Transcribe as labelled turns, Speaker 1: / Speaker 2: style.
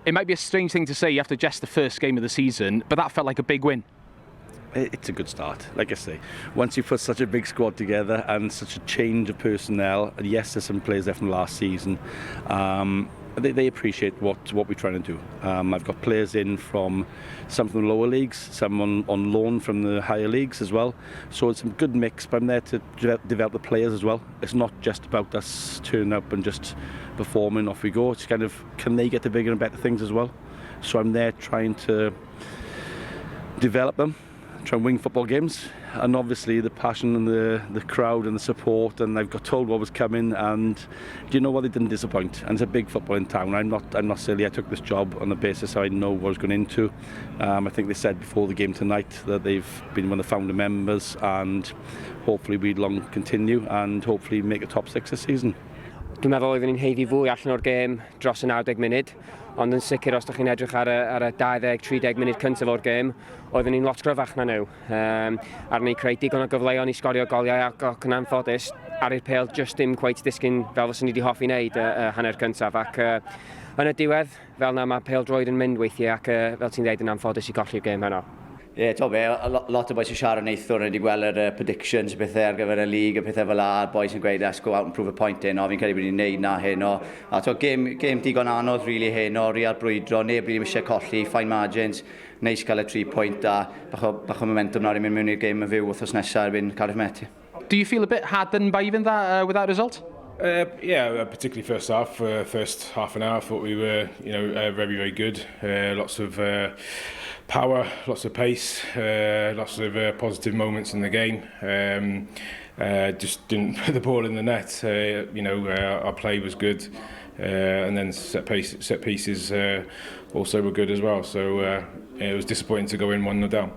Speaker 1: It might be a strange thing to say after just the first game of the season, but that felt like a big win.
Speaker 2: It's a good start. Like I say, once you put such a big squad together and such a change of personnel, and yes, there's some players there from last season, they appreciate what we're trying to do. I've got players in from some from the lower leagues, some on loan from the higher leagues as well. So it's a good mix, but I'm there to develop the players as well. It's not just about us turning up and just performing, off we go. It's kind of, can they get to bigger and better things as well? So I'm there trying to develop them, try and win football games, and obviously the passion and the crowd and the support, and I've got told what was coming, and do you know what, they didn't disappoint. And it's a big football in town. I'm not silly. I took this job on the basis I know what I was going into. I think they said before the game tonight that they've been one of the founder members, and hopefully we'd long continue and hopefully make a top six this season.
Speaker 3: Dwi'n meddwl oeddwn ni'n haeddu fwy allan o'r gêm dros y 90 munud, ond yn sicr os ydych chi'n edrych ar y 20-30 munud cyntaf o'r gêm, oeddwn ni'n lot gryfach na nhw. Ar ni creu digon o gyfleon i sgorio goliau ac yn anffodus, ar i'r pêl just dim cweit disgyn fel fyswn ni wedi hoffi wneud y hanner cyntaf. Ac yn y diwedd, fel na mae pêl droed yn mynd weithiau ac fel ti'n dweud yn anffodus i golli'r gêm heno.
Speaker 4: Ie, yeah, to be, lot o boys yn siarad neithwr, wedi gweld yr predictions, pethau ar gyfer y league a pethau fel la, boys yn gweud, "Let's go out and prove a point heno." Fi'n credu bod ni'n neud na heno. A to, game digon anodd, really, heno, real brwydro, neb really eisiau colli, fine margins, neis cael y 3 pwynt a bach o momentum nawr i mynd mewn i'r game y fyw wythnos nesaf erbyn Cardiff Met.
Speaker 1: Do you feel a bit hard done by even that with that result?
Speaker 5: Yeah, particularly first half. First half an hour, I thought we were very, very good. Lots of power, lots of pace, lots of positive moments in the game. Just didn't put the ball in the net. Our play was good, and then set pieces also were good as well. So it was disappointing to go in 1-0 down.